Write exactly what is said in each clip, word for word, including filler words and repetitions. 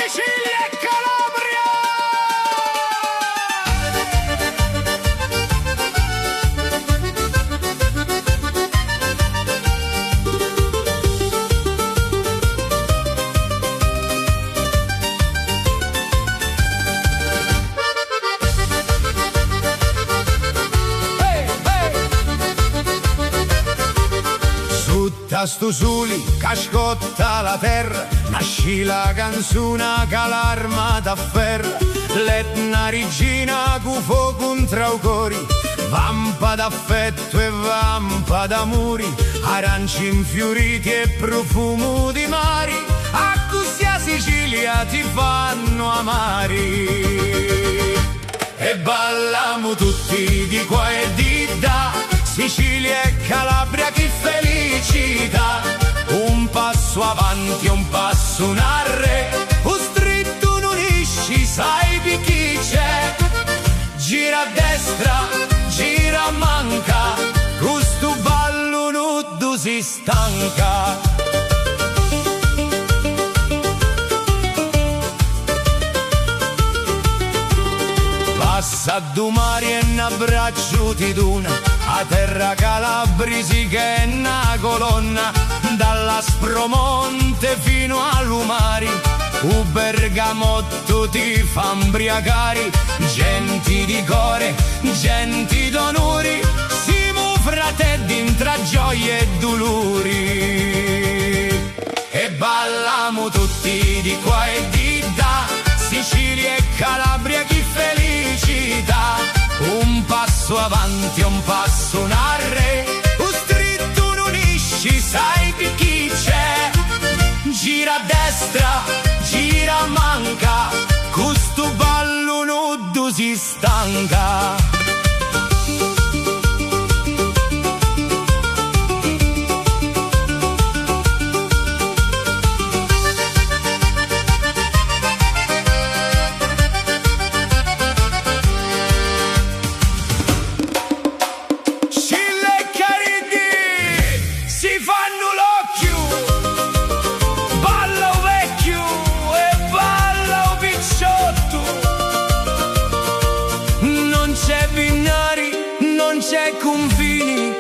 Sicilia e Calabria! Sutta stu suli ca scotta la terra, nasci la canzuna ca l'arma t'afferra, l'etna riggina cu focu ntra u cori, vampa d'affettu e vampa d'amuri, aranci nfiuriti e prufumu di mari, accussì a Sicilia ti fannu amari. E ballamu tutti di qua e di ddà, Sicilia e Calabria, chi felicità! Un passu avanti e un passu narrè, u strittu nun isci, sai picchì c'è? Gira a destra, gira a manca, cu stu ballu nuddu si stanca. Passa ddu mari e n'abbracciu ti duna, a terra calabrisi ch'è na colonna, dall'Aspromonte finu a lu mari, u bergamottu tu ti fa mbriacari, genti di core, genti d'onuri, simu frateddi ntra gioia e duluri. E ballamu tutti di qua e di ddà, Sicilia e Calabria, chi felicità! Un passu avanti e un passu narrè, u strittu nun isci, sai picchì c'è? Gira a destra, gira a manca, cu stu ballu nuddu si stanca. Scilla e cariddi si fannu l'occhiu, balla u vecchiu e balla u picciottu. Non c'è vinnari, non c'è cunfini,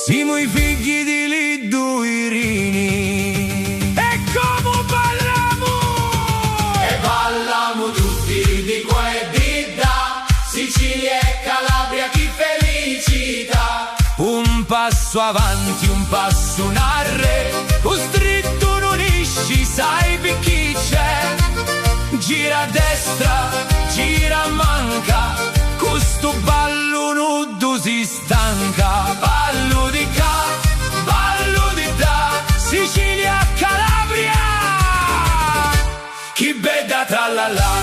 simu i figghi di li dui rini. E comu ballamu! E ballamu tutti di qua e di ddà, Sicilia e Calabria, chi felicità! Un passu avanti, un passu narrè, u strittu nun isci, sai picchì c'è? Gira a destra, gira a manca, cu stu ballu nuddu si stanca. Ballu di ccà, ballu di ddà, Sicilia, Calabria, chi bedda trallallà.